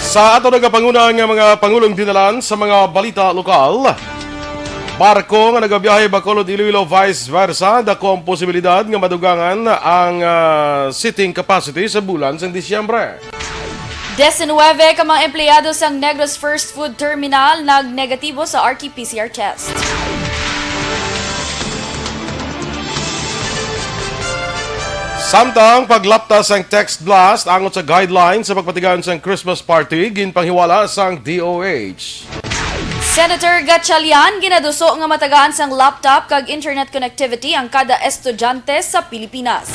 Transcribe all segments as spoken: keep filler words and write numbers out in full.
Sa ato nagapanguna nga mga pangulong dinalan sa mga balita lokal, barko nga nagabiyahe Bacolod, Iloilo, vice versa, dako ang posibilidad nga madugangan ang, ah, seating capacity sa bulan sang Disyembre. Diecinuebe ka mga empleyado sang Negros First Food Terminal nag-negatibo sa R T P C R test. Samtang paglapta sang text blast angot sa guideline sa pagpatigayon sang Christmas party, ginpanghiwala sang D O H. Senator Gatchalian ginaduso nga matagaan sang laptop kag internet connectivity ang kada estudyante sa Pilipinas.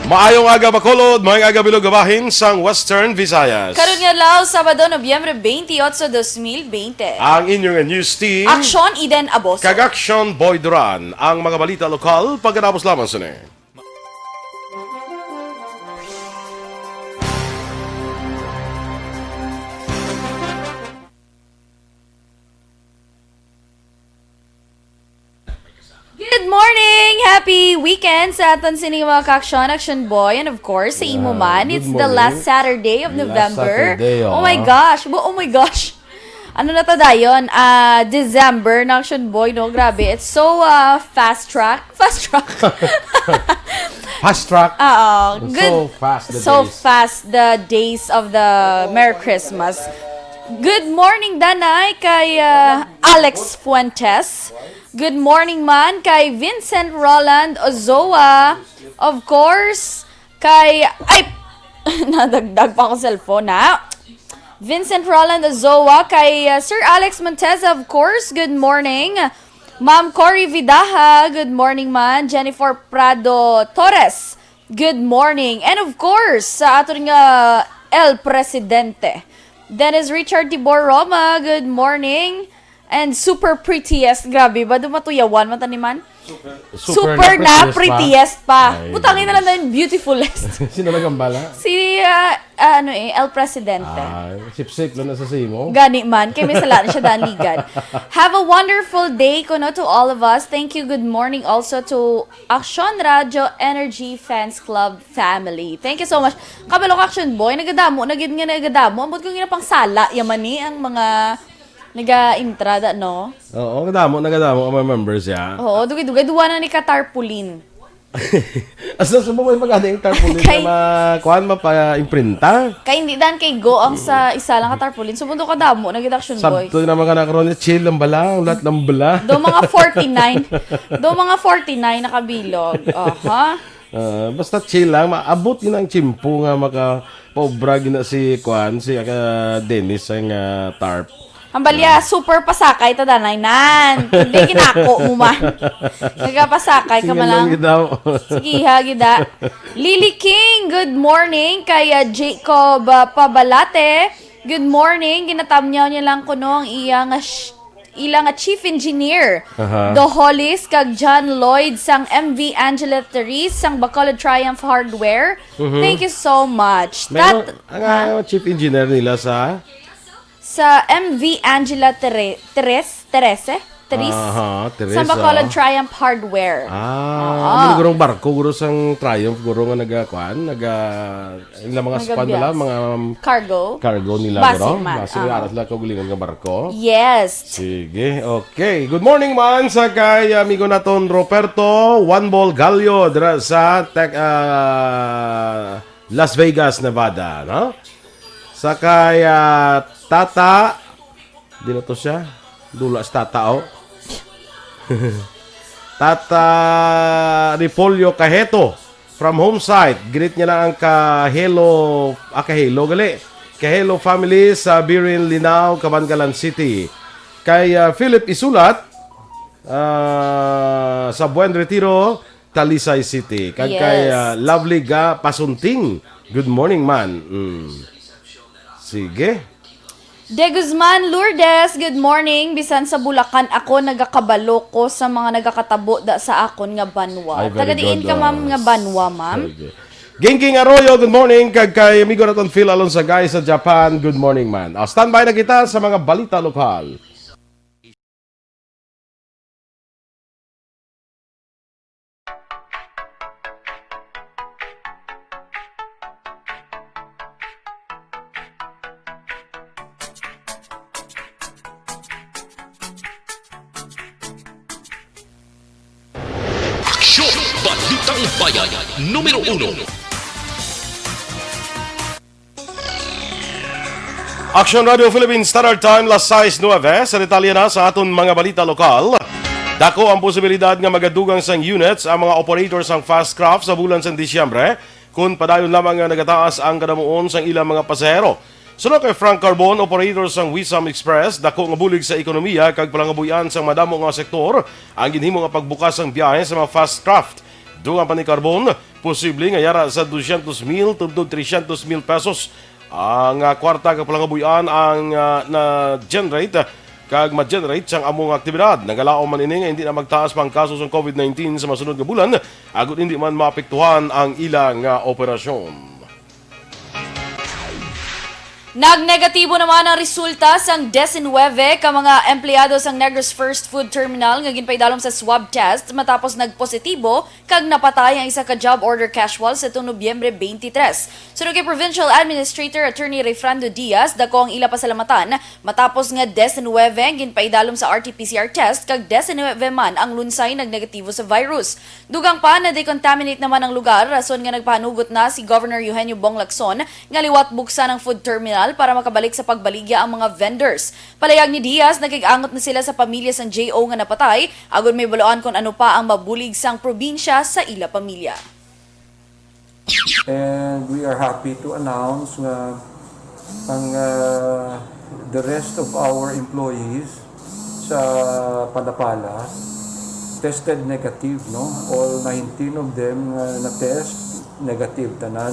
Maayong aga, Bacolod. Maayong aga, bilog nga bahin sang Western Visayas. Karon nga adlaw, Sabado, Nobyembre twenty-eight, twenty twenty. Ang inyong news team, Aksyon Eden Aboso kag Aksyon Boy Duran. Ang mga balita lokal, pagkatapos lamang sini. Good morning! Happy weekend sa aton sini mga ka-aksyon, Action Boy, and of course, sa imo man. It's the last Saturday of November. Last Saturday, oh. Oh my gosh! Bo-, oh my gosh! Ano na to dayon? Ah, December na, Action Boy, no? Grabe, it's so, ah, fast track. Fast track. Fast track. Oo. Good. So fast the days. So fast the days of the Merry Christmas. Good morning, Danay, kay, ah, Alex Fuentes. Good morning man kay Vincent Roland Ozoa. Of course, kay, ay, nadagdag pa akong cellphone, ha? Vincent Roland Ozoa, kay, uh, Sir Alex Monteza, of course, good morning. Ma'am Cory Vidaja, good morning man. Jennifer Prado Torres, good morning. And of course, sa aton nga El Presidente, Dennis Richard Tibor Roma, good morning. And super prettiest, grabe ba? Dumatuyawan man tani man? Super, super na prettiest pa. Ay, butangin na lang na yung beautifulest. Sino nagambala? Si, ah, ah, ano eh, El Presidente. Ah, sip-sip lang na sa simo. Gani man, kay may sala na siya daan ligan. Have a wonderful day kuno to all of us. Thank you, good morning also to Aksyon Radio Energy Fans Club family. Thank you so much. Kabalo ka, Action Boy, nagadamo na gid nga nagadamo. Ambot ko nga pang sala yaman ni ang mga naga-entrada, no? Oo, kadamo, nagadamo ang mga members, ya. Oo, dugay-dugay, duwa na ni ka tarpaulin. Asa sa mo may magana yung tarpaulin na ma-, kuan, mapa-imprinta? Kay hindi dan kay go ang sa isa lang ka tarpaulin. So, mundo kadamo, nag-, Action Boy. Sabto na mga nakaroon niya, chill lang bala, ulat lang bala. Do mga forty-nine. Do mga forty-nine nakabilog. Aha. Ah, basta chill lang, maabot yun ang tiyempo nga maka-, paubra gina si, kuan, si, ah, Dennis ang, ah, tarp. Ang balya, ah, super pasakay ta danay nan. Hindi ginako mo man. Nagapasakay ka. Sige man lang lang. Gid daw. Sige, ha, gida. Lily King, good morning. Kay, ah, Jacob, ah, Pabalate, good morning. Ginatamyaw niya lang kuno ang iya nga sh-, ila nga chief engineer, aha, Doholis kag John Lloyd sang M V Angela Therese sang Bacolod Triumph Hardware. Mhm. Thank you so much. Meron, tat-, ang, ha? Ah, chief engineer nila sa? Sa M V Angela Tere-, Teres-, Terese? Teres? Aha, Teres, sang Bacolod, oh, Triumph Hardware. Ah, oo. Ano gurong barko, guro sang Triumph, guro nga naga-, kuan, naga-, Ang mga span nila, mga, um, cargo. Cargo nila, basi guro. Man, basi ah, aras lang kaugalingon nga barko. Yes. Sige, okay. Good morning man sa kay amigo naton Roberto One Ball Gallo dira sa Tec-, ah, Las Vegas, Nevada, no? Sa kay, ah, Tata Di na to siya. Dula si Tata, oh. Tata Repolyo Kaheto from home site. Greet niya lang ang Kahelo, ah, Kahelo gali. Kahelo family sa Birin, Linao, Kabangalan City. Kay, ah, Philip Isulat, ah, sa Buen Retiro, Talisay City. Kag kay, yes, ah, Lovely Ga Pasunting. Good morning, man. Mm. Sige. De Guzman Lourdes, good morning. Bisan sa Bulacan ako, nagakabalo ko sa mga nagakatabo da sa akon nga banwa. Ay, very good. Taga diin ka, ma'am, nga banwa, ma'am? Sige. Gingging Arroyo, good morning. Kag kay amigo naton Phil Alonso, guys, sa Japan, good morning, man. Ah, standby na kita sa mga balita lokal. Balitang Bayan, numero uno. Action Radio Philippines Standard Time, las sais nuebe. Sa detalye na sa aton mga balita lokal, dako ang posibilidad nga magadugang sang units ang mga operator sang Fast Craft sa bulan sang Disyembre, kun padayon lamang nga nagataas ang kadamuon sang ilang mga pasahero. Suno kay Frank Carbon, operator sang Wisam Express, dako nga bulig sa ekonomiya kag palangabuy-an sang madamo nga sektor ang ginhimo nga pagbukas sang biyahe sa mga Fast Craft. Dungan pa ni Carbon, posible nga yara sa dosyentos mil tubtob tresyentos mil pesos ang, ah, kwarta kag palangabuy-an ang, ah, na-generate kag ma-generate sang amo nga aktibidad. Nagalaom man ini nga hindi na magtaas pa ang kaso sang covid nineteen sa masunod nga bulan, agud hindi man maapektuhan ang ilang, ah, operasyon. Nagnegatibo naman ang resulta sang diecinuebe ka mga empleyado sang Negros First Food Terminal nga ginpaidalom sa swab test matapos nagpositibo kag napatay ang isa ka job order casual sa Nobyembre twenty-three. Suno kay Provincial Administrator Attorney Refrando Diaz, dako ang ila pasalamatan matapos nga diecinuebe ang ginpaidalom sa R T P C R test kag diecinuebe man ang lunsay nagnegatibo sa virus. Dugang pa, na-decontaminate naman ang lugar, rason nga nagpahanugot na si Governor Eugenio Bong Lacson nga liwat buksan ang food terminal para makabalik sa pagbaligya ang mga vendors. Palayag ni Diaz, nakig-angot na sila sa pamilya sang J O nga napatay, agud mahibaluan kon ano pa ang mabulig sang probinsya sa ila pamilya. And we are happy to announce nga ang, ah, the rest of our employees sa Palapala tested negative, no? All nineteen of them nga na-test, negative tanan.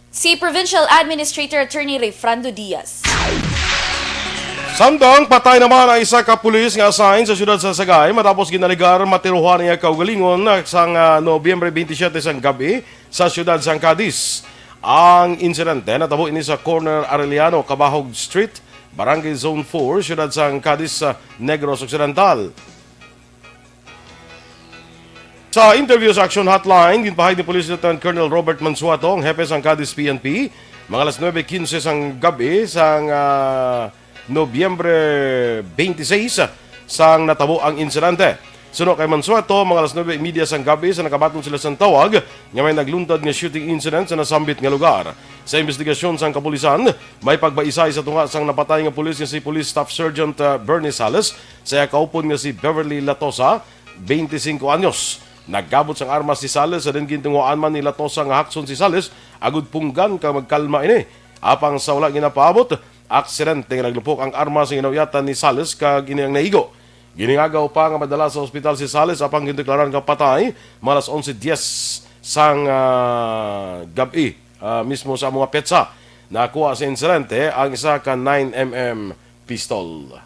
Si Provincial Administrator Attorney Refrando Diaz. Samtang patay naman ang isa ka pulis nga assign sa siyudad sa Sagay matapos ginaligar matiruhan ang iya kaugalingon sang, ah, Nobyembre twenty-seven sang gabi sa siyudad sang Cadiz. Ang insidente natabo ini sa corner Arellano, Cabahog Street, Barangay Zone four, siyudad sang Cadiz, sa Negros Occidental. Sa interview sa Action Hotline, ginpahayag ni Police Lieutenant Colonel Robert Mansuato, ang hepe sang Cadiz P N P, mga alas nuebe quince sang gabi sang, ah, Nobyembre twenty-six sang natabo ang insidente. Suno kay Mansuato, mga alas nuebe y media sang gabi sa nakabaton sila sang tawag nga may nagluntad nga shooting incident sa nasambit nga lugar. Sa investigasyon sang kapulisan, may pagbaisay sa tunga sang napatay nga pulis nga si Police Staff Sergeant, ah, Bernie Sales sa iya kaupod nga si Beverly Latosa, twenty-cinco anyos. Nagabot sang armas si Sales sa din gintungoan man ni Latosa nga hakson si Sales agud punggan kag magkalma ini. Apang sa wala ginapaabot aksidente nga naglupok ang armas nga ginauyatan ni Sales kag ini ang naigo. Giningagaw pa nga madala sa ospital si Sales apang gindeklarar nga patay mga alas onse diez sang, ah, gab-i, ah, mismo sa mga petsa. Nakuha sa insidente ang isa ka nine M M pistol.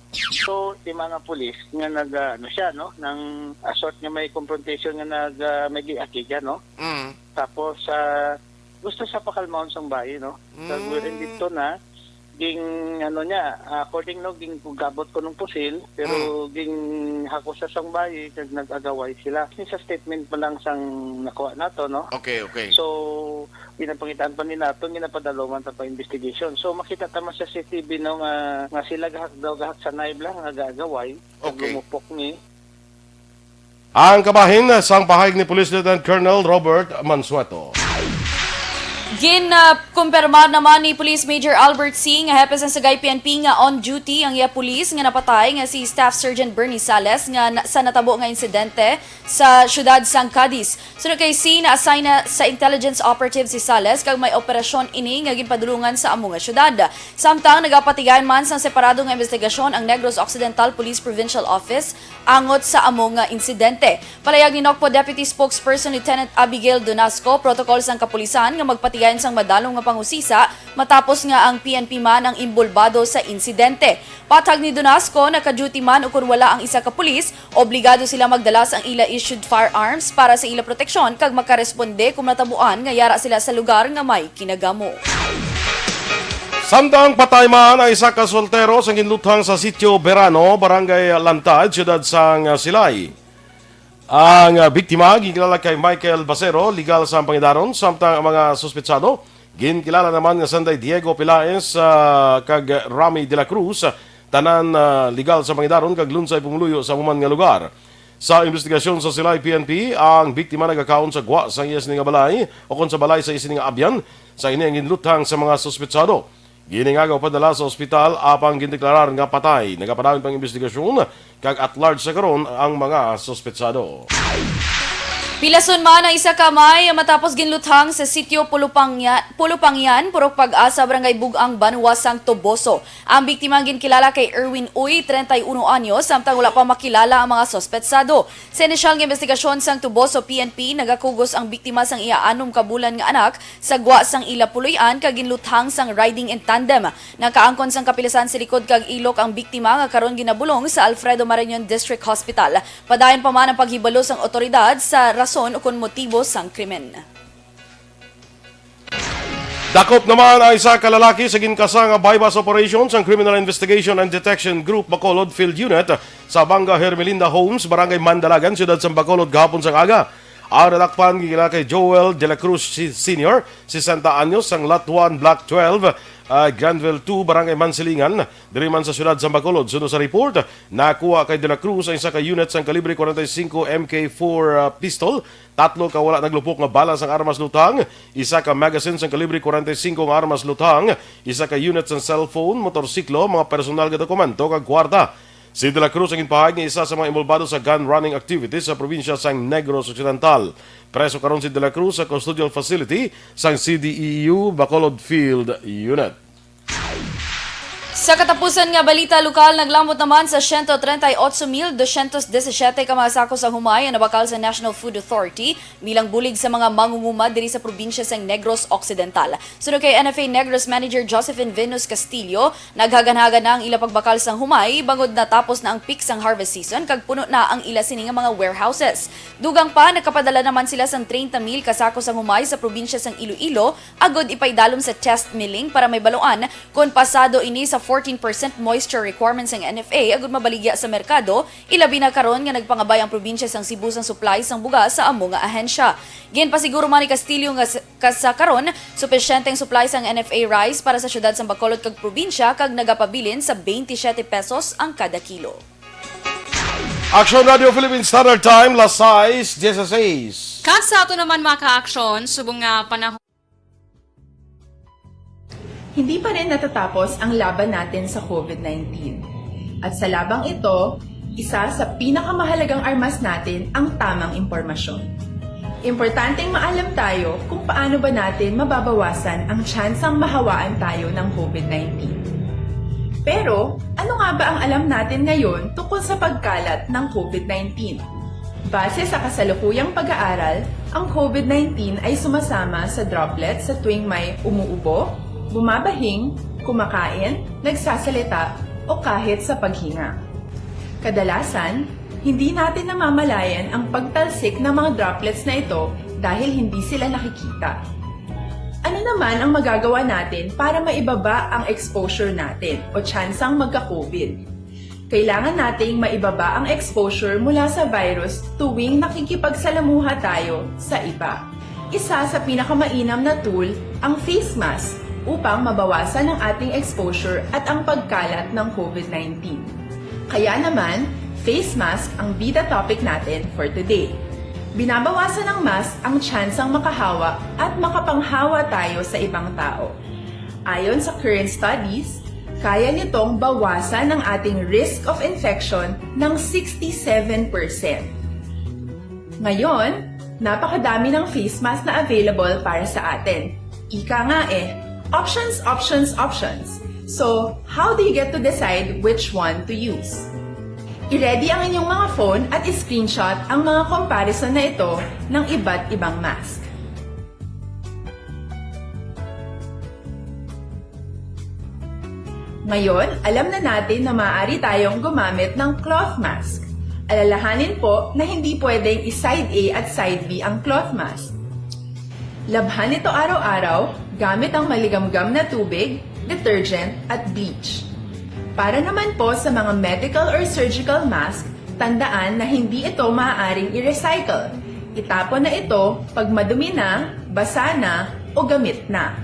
So, si mga pulis nga nag, ah, ano siya, no, nang, ah, sort nga may confrontation nga nag, ah, may giakigan, no? Mm. Tapos, ah, gusto sa pakalmaon sang bayi, no? Sa Mm. wherein dito na, ging, ano niya, ah, according, no, ging gabot ko ng pusil, pero ging hako sa sang bayi, kag nag-agaway sila. Sa statement pa lang sang nakuha nato, no? Okay, okay. So, ginapangitaan pa ni nato, ginapadaluman ta pa investigation. So, makita ta man sa C C T V, no, nga, nga sila gahak daw, gahak sa naib lang, nga gaagaway, Okay. lumupok ni. Ang kabahin sang pahayag ni Police Lieutenant Colonel Robert Mansueto. Gin, ah, kumpirmar naman ni Police Major Albert C. nga hepe sang Sagay P N P nga on duty ang iya pulis nga napatay nga si Staff Sergeant Bernie Sales nga na, sa natabo nga insidente sa siyudad sang Cadiz. Suno kay C, na-assign na sa intelligence operative si Sales kag may operasyon ini nga ginpadulungan sa amo nga siyudad. Samtang nagapatigayon man sang separado nga investigasyon ang Negros Occidental Police Provincial Office angot sa amo nga insidente. Palayag ni Nocpo Deputy Spokesperson Lieutenant Abigail Donasco, protocol sang kapulisan nga magpatigayon sang madalom nga pangusisa matapos nga ang P N P man ang imbolbado sa insidente. Patag ni Donasco, naka-duty man ukon wala ang isa ka pulis, obligado sila magdala sang ila issued firearms para sa ila proteksyon kag makaresponde kon matabuan nga yara sila sa lugar nga may kinagamo. Samtang patay man ang isa ka soltero sa ginluthang sa Sitio Verano, Barangay Lantad, siyudad sang Silay. Ang, ah, biktima ginkilala kay Michael Basero, legal sa pangidaron, samtang ang mga suspetsado ginkilala naman nga sanday Diego Pilaes, ah, kag Rami de la Cruz, tanan, ah, legal sa pangidaron kag lunsay pumuluyo sa amo man nga lugar. Sa investigasyon sa Silay P N P, ang biktima nagakaon sa gwa sang iya sini nga balay o kon sa balay sa iya sini nga abyan sa ini ang ginluthang sa mga suspetsado. Giningaga padala sa ospital apang gindeklarar nga patay. Nagapadayon pang investigasyon kag at large sa karon ang mga suspetsado. Pilason man ang isa ka amay matapos ginluthang sa sitio Pulupangya-, Pulupangyan, Purok Pag-asa, Barangay Bug-ang, Banwa sang Toboso. Ang biktima ang ginkilala kay Erwin Uy, treinta y uno anyos, samtang wala pa makilala ang mga suspetsado. Sa inisyal nga investigasyon sang Toboso P N P, nagakugos ang biktima sang iya anom ka bulan nga anak sa gwa sang ila puloy-an kag ginluthang sang riding in tandem. Nakaangkon sang kapilasan sa likod kag ilok ang biktima nga karon ginabulong sa Alfredo Marañon District Hospital. Padayon pa man ang paghibalo sang otoridad sa rason ukon motibo sang krimen. Dakop naman ang isa ka lalaki sa ginkasa nga buy-bust operation sang Criminal Investigation and Detection Group Bacolod Field Unit sa Banga Hermelinda Homes, Barangay Mandalagan, Siyudad sang Bacolod, gahapon sang aga. Ang nadakpan gila kay Joel de la Cruz Si-, Senior, sesenta anyos, sang Lot one, Block twelve, ah, Granville two, Barangay Mansilingan, diri man sa siyudad sang Bacolod. Suno sa report, nakuha kay de la Cruz ang isa ka unit sang kalibre forty-five M K four, ah, pistol, tatlo ka wala naglupok nga bala sang armas luthang, isa ka magazine sang kalibre forty-five nga armas luthang, isa ka unit sang cellphone, motorsiklo, mga personal nga dokumento kag kwarta. Si De La Cruz ang ginpahayag nga isa sa mga inbolbado sa gun running activities sa probinsya sang Negros Occidental. Preso karon si De La Cruz sa custodial facility sang C D E U Bacolod Field Unit. Sa katapusan nga balita lokal, naglambot naman sa siyento treinta y ocho mil dosyentos disisiete ka mga sako sang humay ang nabakal sa National Food Authority bilang bulig sa mga mangunguma diri sa probinsya sang Negros Occidental. Suno kay N F A Negros Manager Josephine Venus Castillo, naghaganhagan na ang ila pagbakal sang humay bangod natapos na ang peak sang harvest season kag puno na ang ila sini nga mga warehouses. Dugang pa, nakapadala naman sila sang treinta mil ka sako sang humay sa probinsya sang Iloilo agod ipaidalom sa test milling para may baluan kon pasado ini sa fourteen percent moisture requirement sang N F A agud mabaligya sa merkado, ilabi na karon nga nagpangabay ang probinsya sang Cebu sang supply sang bugas sa amo nga ahensya. Ginpasiguro man ni Castillo nga s-, ka-, sa karon, supisyente ang supply sang N F A rice para sa siyudad sang Bacolod kag probinsya kag nagapabilin sa twenty-seven pesos ang kada kilo. Action Radio Philippine Standard Time, las sais dieciséis. Kag sa ato naman, mga ka-aksyon, subong nga panahon. Hindi pa rin natatapos ang laban natin sa COVID nineteen. At sa labang ito, isa sa pinakamahalagang armas natin ang tamang impormasyon. Importanteng maalam tayo kung paano ba natin mababawasan ang tsansang mahawaan tayo ng COVID nineteen. Pero, ano nga ba ang alam natin ngayon tungkol sa pagkalat ng COVID nineteen? Base sa kasalukuyang pag-aaral, ang COVID nineteen ay sumasama sa droplets sa tuwing may umuubo, bumabahing, kumakain, nagsasalita, o kahit sa paghinga. Kadalasan, hindi natin namamalayan ang pagtalsik ng mga droplets na ito dahil hindi sila nakikita. Ano naman ang magagawa natin para maibaba ang exposure natin o tsansang magka-COVID? Kailangan nating maibaba ang exposure mula sa virus tuwing nakikipagsalamuha tayo sa iba. Isa sa pinakamainam na tool ang face mask upang mabawasan ang ating exposure at ang pagkalat ng COVID nineteen. Kaya naman, face mask ang bida topic natin for today. Binabawasan ng mask ang tsansang makahawa at makapanghawa tayo sa ibang tao. Ayon sa current studies, kaya nitong bawasan ang ating risk of infection ng sixty-seven percent. Ngayon, napakadami ng face mask na available para sa atin. Ika nga eh, options, options, options. So, how do you get to decide which one to use? I-ready ang inyong mga phone at i-screenshot ang mga comparison na ito ng iba't ibang mask. Ngayon, alam na natin na maaari tayong gumamit ng cloth mask. Alalahanin po na hindi pwedeng i-side A at side B ang cloth mask. Labhan ito araw-araw gamit ang maligamgam na tubig, detergent, at bleach. Para naman po sa mga medical or surgical mask, tandaan na hindi ito maaaring i-recycle. Itapon na ito pag madumi na, basa na, o gamit na.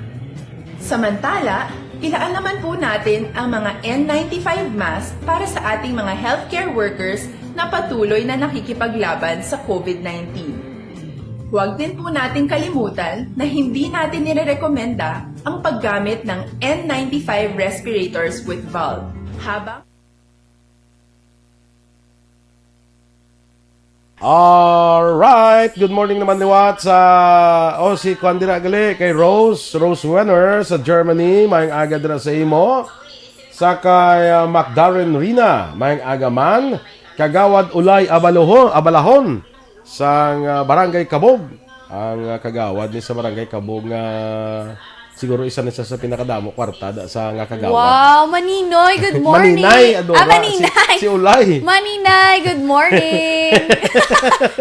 Samantala, ilaan naman po natin ang mga N ninety-five mask para sa ating mga healthcare workers na patuloy na nakikipaglaban sa COVID nineteen. Huwag din po nating kalimutan na hindi natin nirerekomenda ang paggamit ng N ninety-five respirators with valve habang Alright, good morning naman liwat sa o si Kwan dira gali kay Rose, Rose Wenner sa Germany, maayong aga dira sa imo. Sa kay uh, Macdaren Rina, maayong aga man. Kagawad Ulay Abaloho, Abalahon sang uh, Barangay Kabog. Ang uh, kagawad ni sa Barangay Kabog nga siguro isa na siya sa pinakadamo kwarta da, sa nga kagawad. Wow, Maninoy, good morning. Maninay, Adora, ah, Maninay. Si, si Ulay. Maninay, good morning.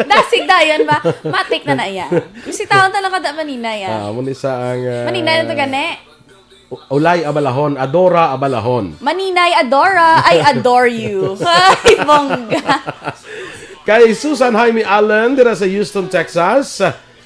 Dasig dayon ba? Matik na na iya. Bisitaon talaga da Maninay ah. Ah, muna sa ang uh, Maninay na to gani. Ulay Abalahon, Adora Abalahon. Maninay Adora, I adore you. Ay, bongga. Kay Susan Jaime Allen dira sa Houston, Texas.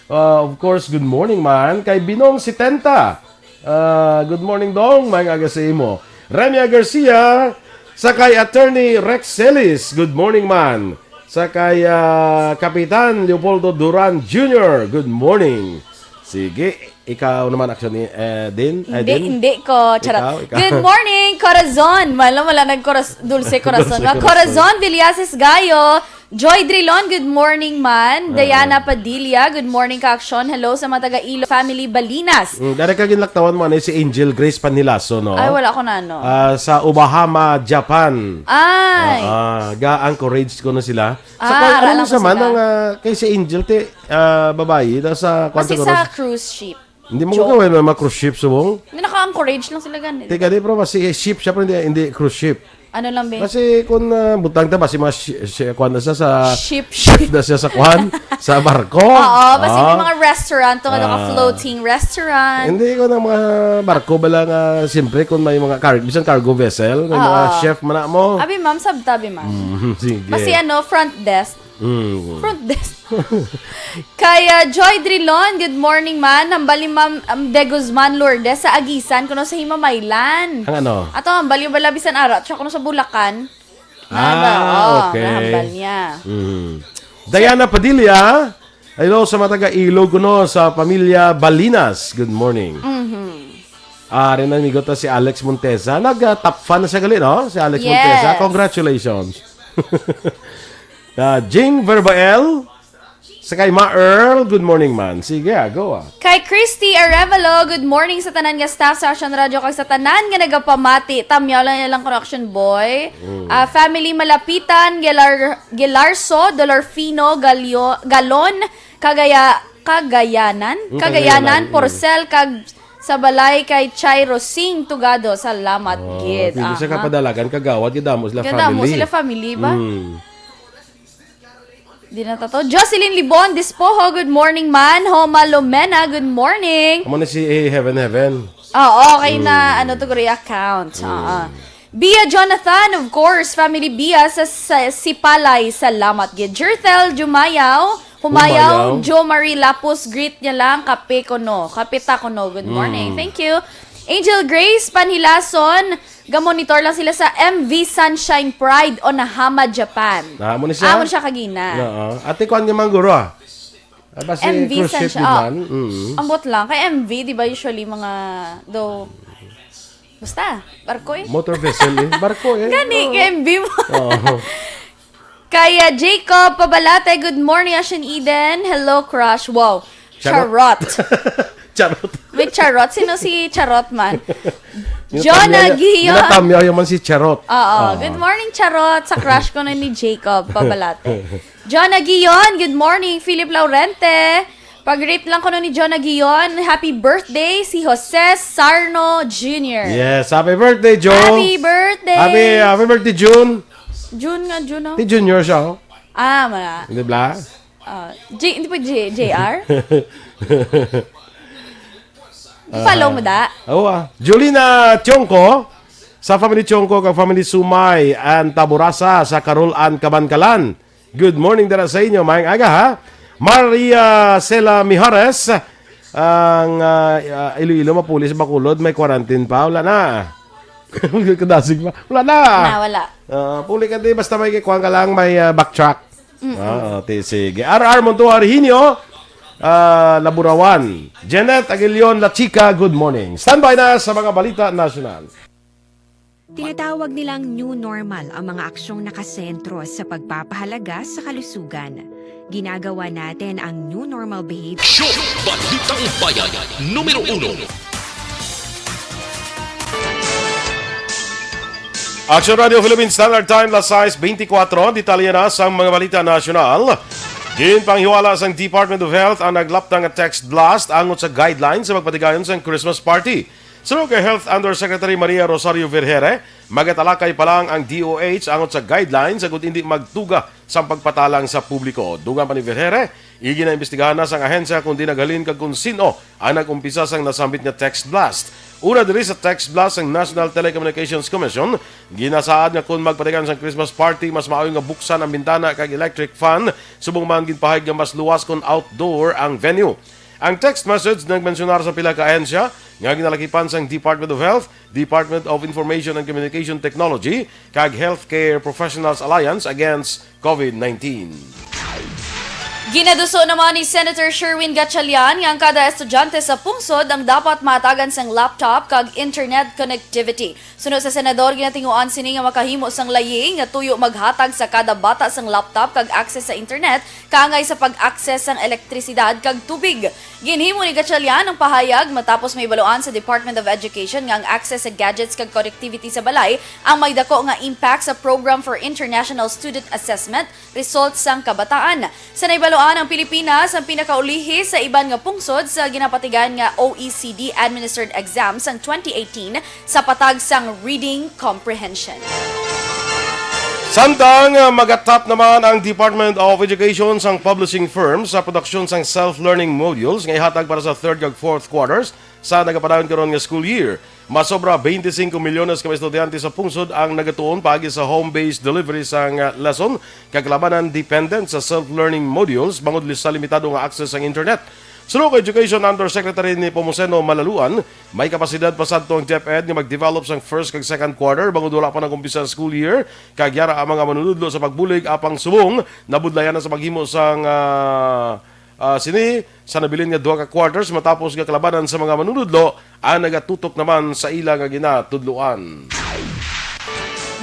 Uh, of course, good morning man. Kay Binong Setenta. Uh, good morning, Dong. Maayong aga sa imo. Remia Garcia, sa kay Attorney Rex Celis. Good morning man. Sa kay uh, Kapitan Leopoldo Duran Junior. Good morning. Sige, ikaw naman, actually, eh, Din? Eh, Hindi, Din? hindi ko. Charot. Ikaw, ikaw. Good morning, Corazon. Wala, wala nagkoras, dulce corazon. Dulce Mga Corazon Villasis Gayo. Joy Drilon, good morning man. Diana Padilla, good morning ka aksyon. Hello sa mga taga Ilo family Balinas. Mm, dara ka ginlaktawan mo, ano, si Angel Grace Panhilaso, no? Ay, wala ko na ano. Ah, sa Obahama, Japan. Ay. Ah, ga-encourage ko na sila. Sa Ah, kwan, ara ano lang sa ko man sila. Ang, ah, kay si Angel, te, ah, babayi, daw sa kwan Kasi siguro. Sa cruise ship. Hindi mo Joke. Gawin may mga cruise ship, subong? Hindi naka-encourage lang sila ganit. Teka, di, pero si ship siya, pero hindi, hindi cruise ship. Ano lang, be? Kasi kung uh, butang ta ba, si mga shi, shi, kwan na siya sa... Ship, Chef na siya sa kwan, sa barko. Oo, basta Ah. yung mga restaurant, kung ano ka Ah. floating restaurant. Hindi ko ng mga barko bala nga, siyempre, kung may mga cargo, bisan cargo vessel, may mga Oo. chef man na mo. Abi, ma'am, sabta, abi, ma'am. Mm, sige. Basta ano, front desk. Mm. Front desk. Kay uh, Joy Drilon, good morning man. Hambal ni Ma'am um, De Guzman Lourdes sa Agisan, kuno sa Himamaylan. Ang ano? Ato, hambal yung bala bisan arat siya kuno sa Bulacan. Ah, Nada, oh, okay. Nahambal niya. Mm. Diana Padilla, hello sa mga taga Ilog, no, sa pamilya Balinas. Good morning. Mhm. Ah, rin amigo ta si Alex Montesa. Nag-top fan na siya gali, no? Si Alex Yes. Montesa. Congratulations. Ah, Jing Verbael, sa kay Ma Earl, good morning man. Sige, ah, go ah. Kay Christy Arevalo, good morning sa tanan nga staff sa Action Radio kag sa tanan nga nagapamati. Tamyaw lang nilang correction boy. Ah, family Malapitan, Gelar Gelarso, Dolorfino, Galio, Galon, Kagaya, Kagayanan, Mm, Kagayanan, Kagayanan, mm. Porcel, kag sa balay kay Chairo Singh Tugado. Salamat Oh, gid. Hindi siya Aha. Kapadalagan, kagawad, yung damo sila Ganda mo family. Sila family ba? Mm. Di na tato. Jocelyn Libon Dispoho, good morning man. Homa Lomena, good morning. Amo na si eh, Heaven Heaven. Oo, okay na ano to guri account. Oo. Bia Jonathan, of course, family Bia sa, sa Sipalay. Salamat gid. Jerthel Jumayaw, Humayaw, Humayaw. Jo Marie Lapus, greet niya lang, kape ko no. Kape ta ko no. Good morning. Mm. Thank you. Angel Grace Panhilason, gamonitor lang sila sa M V Sunshine Pride, Onahama, Japan. Ah, amo ni siya? Amo siya kagina. Oo. Ate, kuan niya man guro ah. Ah, basi M V cruise ship Sunshine. yun Oh, man. Mm. Ambot lang. Kay M V, di ba usually mga do... Basta, barko eh. Motor vessel eh. Barko eh. Gani, Oo. kay M V mo. Oo. Kaya Jacob Pabalate, good morning, Ashen Eden. Hello, crush. Wow. Charot. Charot. May charot. Sino si Charot man? Yung John tamyaw- Aguion. Yung natamyaw yung man si Charot. Oo. Good morning, Charot. Sa crush ko na ni Jacob Pabalate. John Aguion, good morning. Philip Laurente. Pag-greet lang ko ni John Aguion. Happy birthday si Jose Sarno Junior. Yes, happy birthday, Joe. Happy birthday. Happy, happy birthday, June. June nga, June, no? Ti Junior siya, oh. Ah, mala. Di ba? Ah, J, hindi po J, J R? Follow mo da? Oo ah. Julina Tiongco, sa family Tiongco, kag family Sumay, and Taburasa, sa Carol and Kabankalan. Good morning dara sa inyo. Maayong aga, ha? Maria Cela Mijares, ang ah, ah, Iloilo, Mapuli sa Bacolod, may quarantine pa. Wala na. Kadasig pa. Wala na. Na, wala. Ah, puli ka di, basta may kuwan ka lang, may ah, backtrack. Ah, okay, sige. R R Montoya Reginio, ah, Laburawan. Janet Aguilion La Chica, good morning. Standby na sa mga balita nasyonal. Tinatawag nilang new normal ang mga aksyong nakasentro sa pagpapahalaga sa kalusugan. Ginagawa natin ang new normal behavior. Show Balitang Bayan, numero uno. Action Radio Philippines Standard Time, las sais beintikwatro. Detalye na sang mga balita nasyonal. Ginpanghiwala sang Department of Health ang naglapta nga text blast angot sa guidelines sa pagpatigayon sang Christmas party. Suno kay Health Undersecretary Maria Rosario Vergere, magatalakay pa lang ang D O H angot sa guidelines agud indi magtuga sang pagpatalang sa publiko. Dugang pa ni Vergere, iginaimbestigahan na sang ahensya kon diin naghalin kag kon sin-o ang nag-umpisa sang nasambit nga text blast. Una diri sa text blast sang National Telecommunications Commission, ginasaad nga kon magpatigayon sang Christmas party, mas maayo nga buksan ang bintana kag electric fan, subong man ginpahayag nga mas luwas kon outdoor ang venue. Ang text message nagmensyonar sa pila ka ahensya nga ginalakipan sang Department of Health, Department of Information and Communication Technology, kag Healthcare Professionals Alliance Against COVID nineteen. Ginaduso naman ni Senator Sherwin Gatchalian nga ang kada estudyante sa pungsod ang dapat mahatagan sang laptop kag internet connectivity. Suno sa senador, ginatinguan sini nga makahimo sang layi nga tuyo maghatag sa kada bata sang laptop kag access sa internet kaangay sa pag-access sang elektrisidad kag tubig. Ginhimo ni Gatchalian ang pahayag matapos mahibaluan sa Department of Education nga ang access sa gadgets kag connectivity sa balay ang may dako nga impact sa Program for International Student Assessment results sang kabataan. Sa nahibaluan, ang Pilipinas ang pinakaulihi sa iban nga pungsod sa ginapatigayon nga O E C D administered exam sang twenty eighteen sa patag sang reading comprehension. Samtang uh, magatap naman ang Department of Education sang publishing firm sa produksyon sang self-learning modules nga ihatag para sa third kag fourth quarters sa nagapadayon karon nga school year. Masobra twenty-five milyones ka mga estudyante sa pungsod ang nagatuon paagi sa home-based delivery sang uh, lesson kag kalabanan dependent sa self-learning modules bangod sa limitado nga access sang internet. Suno kay Education Undersecretary Nepomuceno Malaluan, may kapasidad pa sadto ang DepEd nga mag-develop sang first kag second quarter bangod wala pa nag-umpisa ang school year, kag yara ang mga manunudlo sa pagbulig apang subong nabudlayan na sa paghimo sang ah, ah, sini sa nabilin nga duha ka quarters matapos nga kalabanan sa mga manunudlo ang nagatutok naman sa ila nga ginatudloan.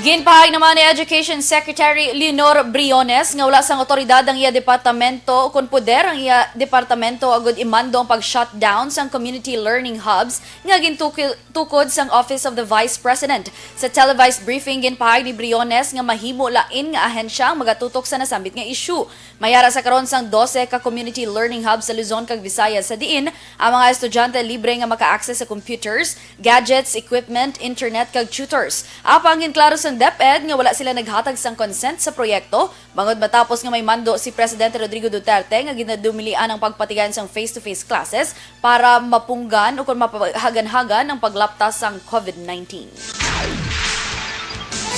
Ginpahayag naman ni Education Secretary Leonor Briones nga wala sang awtoridad ang iya departamento kon poder ang iya departamento agud imando ang pag-shutdown sang community learning hubs nga gintukod sang Office of the Vice President. Sa televised briefing, ginpahayag ni Briones nga mahimo lain nga ahensya ang magatutok sa nasambit nga issue. May ara sa karon sang dose ka community learning hub sa Luzon kag Visayas sa diin ang mga estudyante libre nga maka-access sa computers, gadgets, equipment, internet kag tutors. Apang ginklaro sang DepEd nga wala sila naghatag sang consent sa proyekto bangod matapos nga may mando si Presidente Rodrigo Duterte nga ginadumilian ang pagpatigayon sang face-to-face classes para mapunggan o kon mapahaganhagan ang paglapta sang COVID nineteen.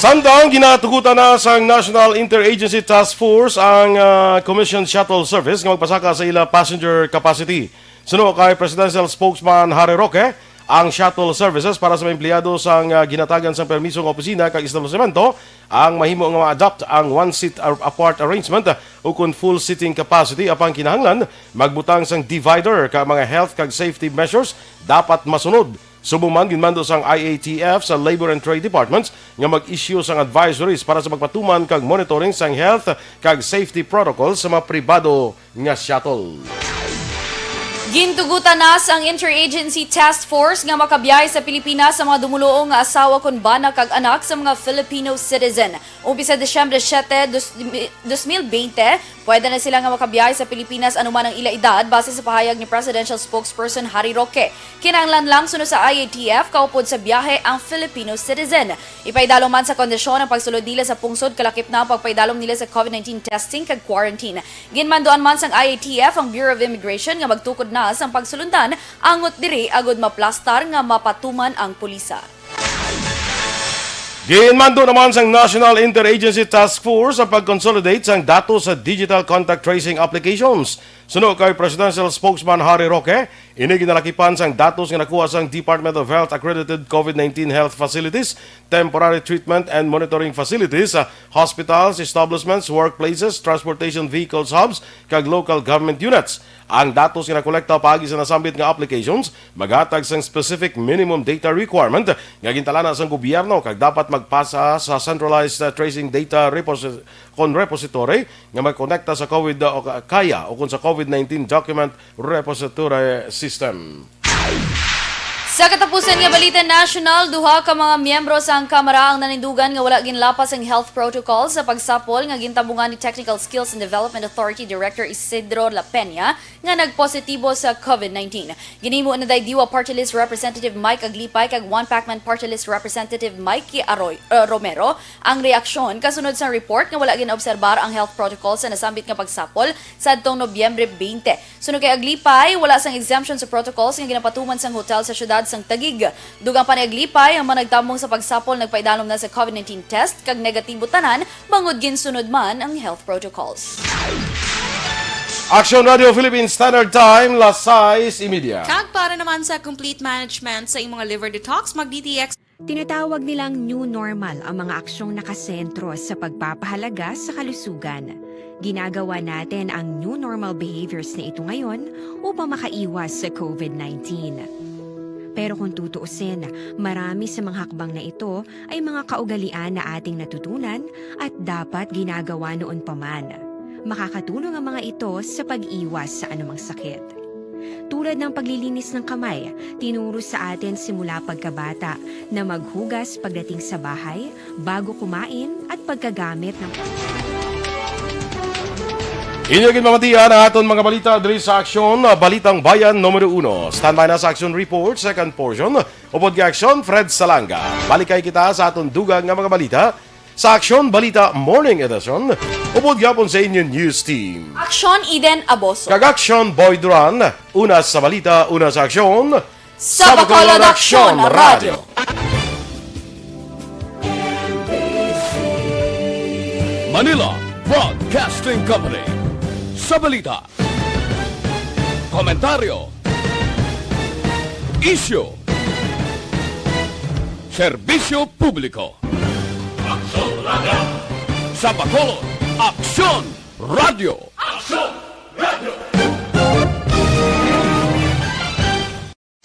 Samtang ginatugutan na sang National Interagency Task Force ang ah, Commission Shuttle Service nga magpasaka sa ila passenger capacity. Suno kay Presidential Spokesman Harry Roque, ang shuttle services para sa mga empleyado sang ah, ginatagan sang permiso nga opisina kag establisimento ang mahimo nga ma-adopt ang one seat ar- apart arrangement o kon full seating capacity, apang kinahanglan magbutang sang divider ka mga health kag safety measures dapat masunod. Subong man, ginmando sang I A T F sa Labor and Trade Departments nga mag-issue sang advisories para sa pagpatuman kag monitoring sang health kag safety protocols sa mga pribado nga shuttle. Gintugutan na sang Interagency Task Force nga makabiyahe sa Pilipinas sa mga dumuluong nga asawa kon bana kag anak sa mga Filipino citizen. Umpisa Disyembre siete, dos, dos mil veinte, pwede na sila nga makabiyahe sa Pilipinas anuman ang ila edad, base sa pahayag ni Presidential Spokesperson Harry Roque. Kinahanglan lang suno sa I A T F kaupod sa biyahe ang Filipino citizen. Ipaidalom man sa kondisyon ang pagsulod nila sa pungsod, kalakip na ang pagpaidalom nila sa COVID nineteen testing kag quarantine. Ginmanduan man sang I A T F ang Bureau of Immigration nga magtukod na sang pagsulundan angot diri agud maplastar nga mapatuman ang pulisa. Ginmando naman sang National Interagency Task Force ang pag-consolidate sang datos sa digital contact tracing applications. Suno kay Presidential Spokesman Harry Roque, ini ginalakipan sang datos nga nakuha sang Department of Health accredited COVID nineteen health facilities, temporary treatment and monitoring facilities, ah, hospitals, establishments, workplaces, transportation vehicles hubs, kag local government units. Ang datos nga nakolekta paagi sa nasambit nga applications maghatag sang specific minimum data requirement nga gintalana sang gobyerno kag dapat magpasa sa centralized, uh, tracing data reposi-, kon repository nga magkonekta sa COVID o ka-, kaya o kon sa COVID nineteen document repository system. Sa katapusan nga balita nasyonal, duha ka mga miyembro sang Kamara ang nanindugan nga wala ginlapas ang health protocol sa pagsapol nga gintabungan ni Technical Skills and Development Authority Director Isidro La Peña nga nagpositibo sa COVID nineteen. Ginhimo na day DIWA Party List Representative Mike Aglipay kag One Pacman Party List Representative Mikey Aroy, uh, Romero ang reaksyon kasunod sa report nga wala ginaobserbar ang health protocol sa nasambit nga pagsapol sadtong Nobyembre twenty. Suno kay Aglipay, wala sang exemption sa protocols nga ginapatuman sang hotel sa siyudad sang Taguig. Dugang pa ni Aglipay, ang mga nagtambong sa pagsapol nagpaidalom na sa COVID nineteen test kag negatibo tanan bangod ginsunod man ang health protocols. Aksyon Radio Philippine Standard Time, las sais y media. Kag para naman sa complete management sa imong liver detox, mag-D T X. Tinatawag nilang new normal ang mga aksyong nakasentro sa pagpapahalaga sa kalusugan. Ginagawa natin ang new normal behaviors na ito ngayon upang makaiwas sa COVID nineteen. Pero kung tutuusin, marami sa mga hakbang na ito ay mga kaugalian na ating natutunan at dapat ginagawa noon pa man. Makakatulong ang mga ito sa pag-iwas sa anumang sakit. Tulad ng paglilinis ng kamay, tinuro sa atin simula pagkabata na maghugas pagdating sa bahay, bago kumain, at pagkagamit ng Inyo gid mamatian ang aton mga balita diri sa Aksyon, Balitang Bayan numero uno. Standby na sa Aksyon Report, second portion. Upod kay Aksyon, Fred Salanga. Balikay kita sa aton dugang nga mga balita sa Aksyon Balita Morning Edition. Upod gyapon sa inyo news team. Aksyon Eden Aboso. Kag Aksyon Boy Duran. Una sa balita, una sa aksyon. Sa Bacolod Aksyon Radio. Manila Broadcasting Company. Sa balita, komentaryo, isyu, serbisyo publiko. Aksyon Radio. Sa Bacolod, Aksyon Radio. Aksyon!